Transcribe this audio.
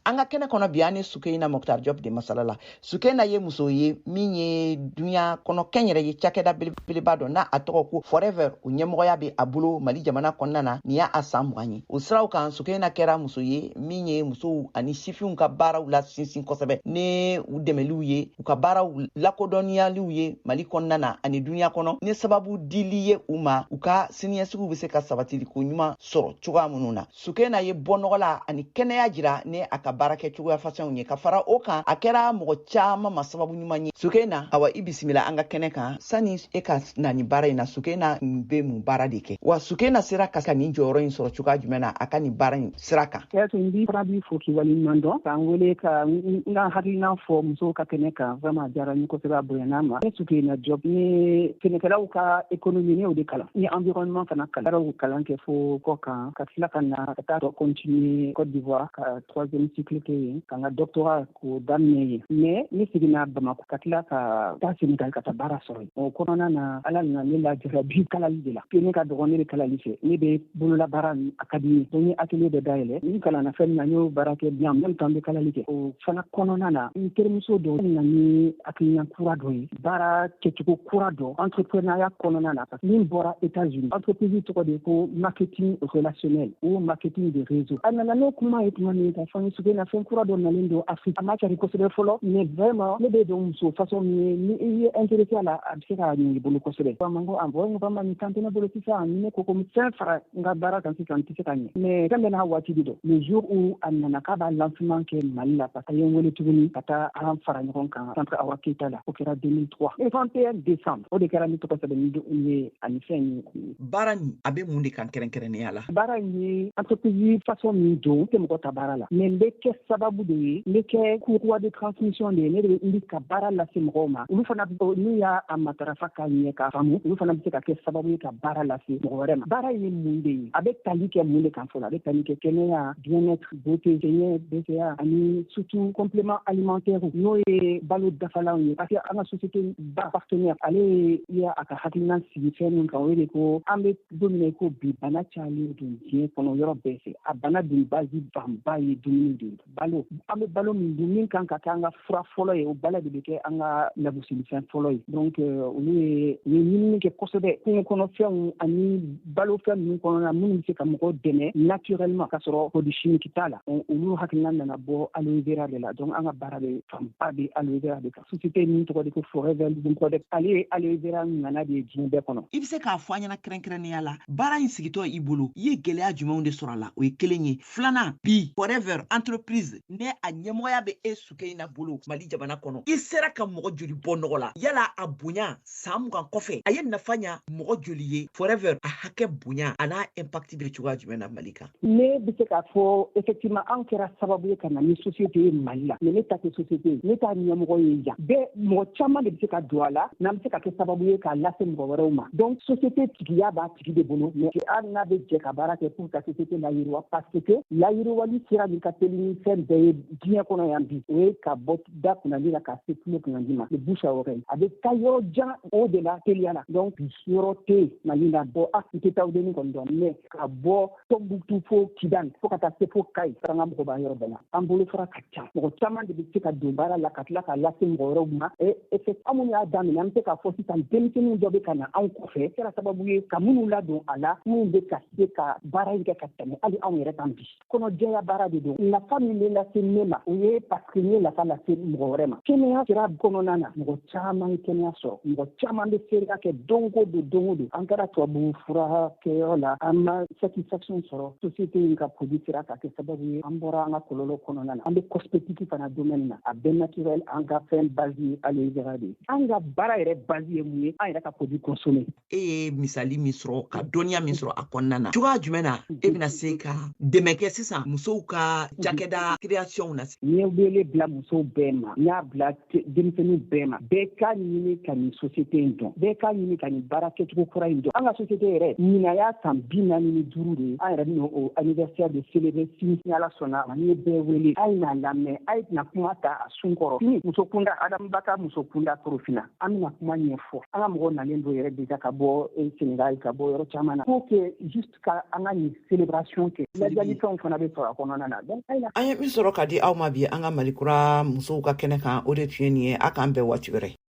An ka kɛnɛ kɔnɔ bi, an ni Sukeyina Mɔkutar Jɔp de masala la. Sukeyina ye muso ye min ye duɲa kɔnɔ kɛnyɛrɛye cakɛda belebeleba dɔ n'a a tɔgɔ ko Forever, o ɲɛmɔgɔya bɛ a bolo Mali jamana kɔnɔna na. Nin y'a a san 20 ye. O siraw kan, Sukeyina kɛra muso ye min ye musow ani sifinw ka baaraw la sinsin kosɛbɛ ni u dɛmɛliw ye, u ka baaraw lakodɔnniyaliw ye Mali kɔnɔna na ani duɲa kɔnɔ, ni sababu dili ye u ma u ka siniɲɛsigiw bɛ se ka sabatili ko ɲuman sɔrɔ cogoya minnu na. Sukeyina ye bɔ nɔgɔ la ani kɛnɛya jira ni a ka baara kɛ cogoya fasɛnw ye. Ka fara o kan, a kɛra mɔgɔ caman ma sababu ɲuman ye. Sukeyina, awa, i bisimila an ka kɛnɛ kan. Sani e ka na nin baara in na, Sukeyina bɛ mun baara de kɛ? Wa Sukeyina sera ka nin jɔyɔrɔ in sɔrɔ cogoya jumɛn na a ka nin baara in sira kan? N b'i fana b'i fo k'i waleɲuman dɔn k'an wele ka n ka hakilina fɔ musow ka kɛnɛ kan. Vraiment, a diyara n ye kosɛbɛ, a bonyana ma. Ne Sukeyina Jɔp, ni sɛnɛkɛlaw ka économie, ne y'o de kalan, ni environnement fana kalan, o kalan kɛ fo kɔ kan, ka tila ka na ka taa continuer Côte d'Ivoire ka troisième cycle kɛ yen, ka n ka doctorat k'o daminɛ yen. Mais ne seginna Bamako ka tila ka taa Sénégal ka taa baara sɔrɔ yen. O kɔnɔna na, Ala nana ne lajarabi kalali de la. Ne ka dɔgɔ, ne bɛ kalali fɛ, ne bɛ bololabaara, a ka di n ye. Donc n ye atelier dɔ dayɛlɛ. N kalanna fɛn min na, n y'o baara kɛ bien. En même temps, n bɛ kalali kɛ. O fana kɔnɔna na, n terimuso dɔ nana ni hakilina kura dɔ ye, baara kɛcogo kura dɔ entrepreneuriat kɔnɔna na, min bɔra États-Unis. Entreprise tɔgɔ de ko marketing relationnel ou marketing de réseau. A nana n'o kuma ye tuma min, ka fɔ n ye: "Sukeyina, fɛn kura dɔ nalen don Afrique, a ma cari kosɛbɛ fɔlɔ, mais vraiment ne bɛ dɔn muso façon min ye, ni i ye intéressé a la, a bɛ se ka ɲɛ i bolo kosɛbɛ." Ma ko ah bon, vraiment, nin kan tɛ ne bolo sisan. Ni ne ko ko fɛn fara n ka baara kan sisan, n tɛ se ka ɲɛ, mais fɛn bɛɛ n'a waati de don. Le jour où a nana k'a b'a lancement kɛ Mali la, parce que a ye n wele tuguni ka taa an fara ɲɔgɔn kan centre Awa Keyita la, o kɛra 2003, le 31 décembre. O de kɛra ne tɔgɔ sɛbɛn ni ye ani fɛn ye. Baara nin, a bɛ mun de kan kɛrɛnkɛrɛnnenya la? Baara in ye entreprise façon min don, n tɛ mɔgɔ ta baara la, mais n bɛ kɛ sababu de ye, n bɛ kɛ courroie de transmission de ye. Ne de bɛ n bɛ ka baara lase mɔgɔw ma. Olu fana, n'u y'a a matarafa ka ɲɛ k'a faamu, olu fana bɛ se ka kɛ sababu ye ka baara lase mɔgɔ wɛrɛ ma. Baara ye mun de ye? A bɛ tali kɛ mun de kan fɔlɔ? A bɛ tali kɛ kɛnɛya, bien-être, beauté, kɛɲɛ, BCA, ani surtout complément alimentaire, n'o ye balo dafalanw ye, parce que an ka société ba partenaire, ale ye a ka hakilina sigi fɛn min kan, o ye de ko an bɛ don min na i ko bi, bana cayalen don diɲɛ kɔnɔ yɔrɔ bɛɛ fɛ. A bana dun base fanba ye dumuni de ye, balo. An bɛ balo min dun, min kan ka kɛ an ka fura fɔlɔ ye, o balo de bɛ kɛ an ka lagosilifɛn fɔlɔ ye. Donc olu ye, u ye ɲinini kɛ kosɛbɛ kungo kɔnɔfɛnw ani balofɛn ninnu kɔnɔna minnu bɛ se ka mɔgɔw dɛmɛ naturellement ka sɔrɔ produit chimique t'a la. Olu hakilina nana bɔ aloe vera de la. Donc an ka baara bɛ fanba bɛ aloe vera de kan. Société min tɔgɔ de ko Forever Living Product, ale ye aloe vera ŋana de ye diɲɛ bɛɛ kɔnɔ. I bɛ se k'a fɔ an ɲɛna kɛrɛnkɛrɛnnenya la, baara in sigitɔ i bolo, i ye gɛlɛya jumɛnw de sɔrɔ a la? O ye kelen ye. Filanan, bi Forever entreprise ne a ɲɛmɔgɔya bɛ e Sukeyina bolo Mali jamana kɔnɔ, i sera ka mɔgɔ joli bɔ nɔgɔ la? Yala a bonya san 20 kɔfɛ, a ye nafa ɲa mɔgɔ joli ye? Forever a hakɛ bonya a n'a impact bɛ cogoya jumɛn na Mali kan? Ne bɛ se k'a fɔ effectivement, an kɛra sababu ye ka na ni société ye Mali la, mais ne ta tɛ société ye, ne t'a ɲɛmɔgɔ ye yan. Bɛɛ, mɔgɔ caman de bɛ se ka don a la n'an bɛ se ka kɛ sababu ye k'a lase mɔgɔ wɛrɛw ma. Donc société tigiya b'a tigi de bolo, mais hali n'a bɛ jɛ ka baara kɛ pour ka société layiriwa, parce que layiriwali sira min ka teli ni fɛn bɛɛ ye diɲɛ kɔnɔ yan bi, o ye ka bɔ da kunnandi la ka se tulo kunnandi ma, le bouche à oreille. A bɛ taa yɔrɔ jan o de la teliya la. Donc bi, yɔrɔ tɛ yen Mali la bɔ a n tɛ taa denni kɔni dɔn, mais ka bɔ Tɔnbukutu fo Kidali, fo ka taa se fo Kayi, an ka mɔgɔ b'a yɔrɔ bɛɛ la. An bolo fara ka ca, mɔgɔ caman de bɛ se ka don baara la ka tila k'a lase mɔgɔ wɛrɛw ma. An minnu y'a daminɛ, an bɛ se k'a fɔ sisan denmisɛnninw dɔ bɛ ka na anw kɔfɛ, kɛra sababu ye ka minnu ladon a la, minnu bɛ ka se ka baara in kɛ ka tɛmɛ hali anw yɛrɛ kan bi. Kɔnɔjɛya baara de don. Nafa min bɛ lase ne ma, o ye parce que n ye nafa lase mɔgɔ wɛrɛ ma. Kɛnɛya sira kɔnɔna na, mɔgɔ caman ye kɛnɛya sɔrɔ, mɔgɔ caman bɛ seereya kɛ don o don, don o don. An taara tubabu fura kɛyɔrɔ la, an ma satisfaction sɔrɔ. Société in ka produit sera ka kɛ sababu ye an bɔra an ka kɔlɔlɔ kɔnɔna na. An bɛ cosmétique fana domaine na, a bɛɛ naturel. An ka fɛn base ye aloe vera de ye. An ka baara yɛrɛ base ye mun ye? An yɛrɛ ka produit consommer. E ye misali min sɔrɔ, ka dɔnniya min sɔrɔ a kɔnɔna na, cogoya jumɛn na e bɛna se ka dɛmɛ kɛ sisan musow ka cakɛda création na? N ye wele bila musow bɛɛ ma, n y'a bila denmisɛnninw bɛɛ ma, bɛɛ k'a ɲini ka nin société in dɔn, bɛɛ k'a ɲini ka nin baara kɛcogo kura in dɔn. An ka société yɛrɛ, ɲinan y'a san 45 de ye. An yɛrɛ bɛna o anniversaire de célébrer sini, ni Ala sɔnna ma. N'i ye bɛɛ wele, a ye n'a lamɛn, a ye na kuma ta a sun kɔrɔ. Ni muso kunda, Adama ka muso kunda Korofina, an bɛna kuma ɲɛfɔ. An ka mɔgɔw nalen don yɛrɛ déjà ka bɔ Sénégal, ka bɔ yɔrɔ caman na, pour que juste ka an ka nin célébration kɛ. Lajali fɛnw fana bɛ sɔrɔ a kɔnɔna na. Donc a ye na. An ye min sɔrɔ ka di aw ma bi, an ka Mali Kura musow ka kɛnɛ kan, o de tun ye nin ye. A k'an bɛn waati wɛrɛ.